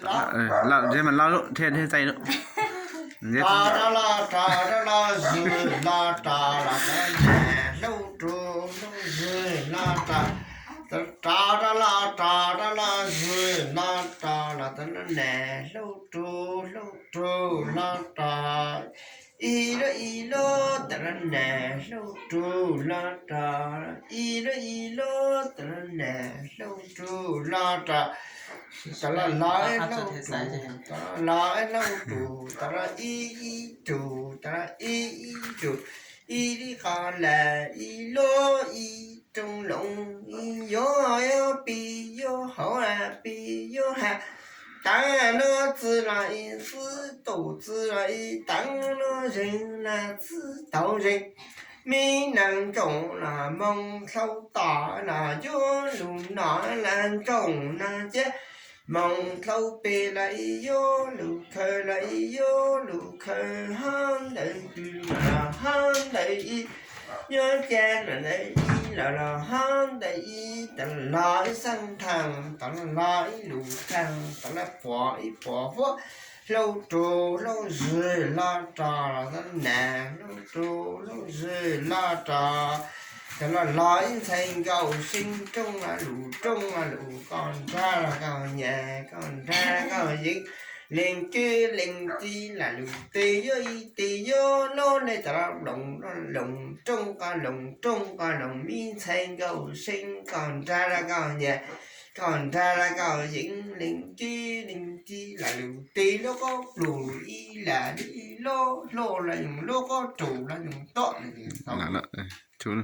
Lawm, lawm, thiaj thiaj txais lawm. Tas tas los tas tas los zwm los tas los tas, nas hlub rus hlub zwm los tas, tas tas los tas tas los zwm los tas los tas, nas hlub rus hlub rus los tas, ib lub ib lub tas los nas hlub rus los tas, ib lub ib lub tas los nas hlub rus los tas. Tas los los ib hlub rus, tas los los ib hlub rus, tas los ib ib rus, tas los ib ib rus, ib lub qos las ib lub ib rooj loos, ib yuav yuav pib yuav hauv las pib yuav has. Teev lub txwv los ib txwv, tus txwv los ib teev, lub zeeg los txwv taug zeeg. Me nees nroos los moo dlhau tom los yuav lus no los nroos no ciab, moo dlhau pem los ib yuav lus khaws los ib yuav lus khaws, hab ntawd twg los hab ntawd ib, yuav cag los ntawd ib los los hab ntawd ib, tas los ib xeeb theem, tas los ib lus theem, tas los puas ib puas huab, hlub rus hlub zwm los tas los tas, nas hlub rus hlub zwm los tas. Tas los los ib ntxhais nkauj see, rooj los lus rooj los lus, koj nrag los koj nyiam, koj nrag koj yeem, leej kwv leej tij lam lus tes yuav ib tes yuav lub, nej tas los loos loos rooj koj loos rooj koj loos, me ntxhais nkauj see, koj nrag los koj nyiam, koj nrag los koj yeem, leej kwv leej tij lam lus tes lub qub plus ib lam ib lub, hluas los yus lub qub rus los yus tuaj.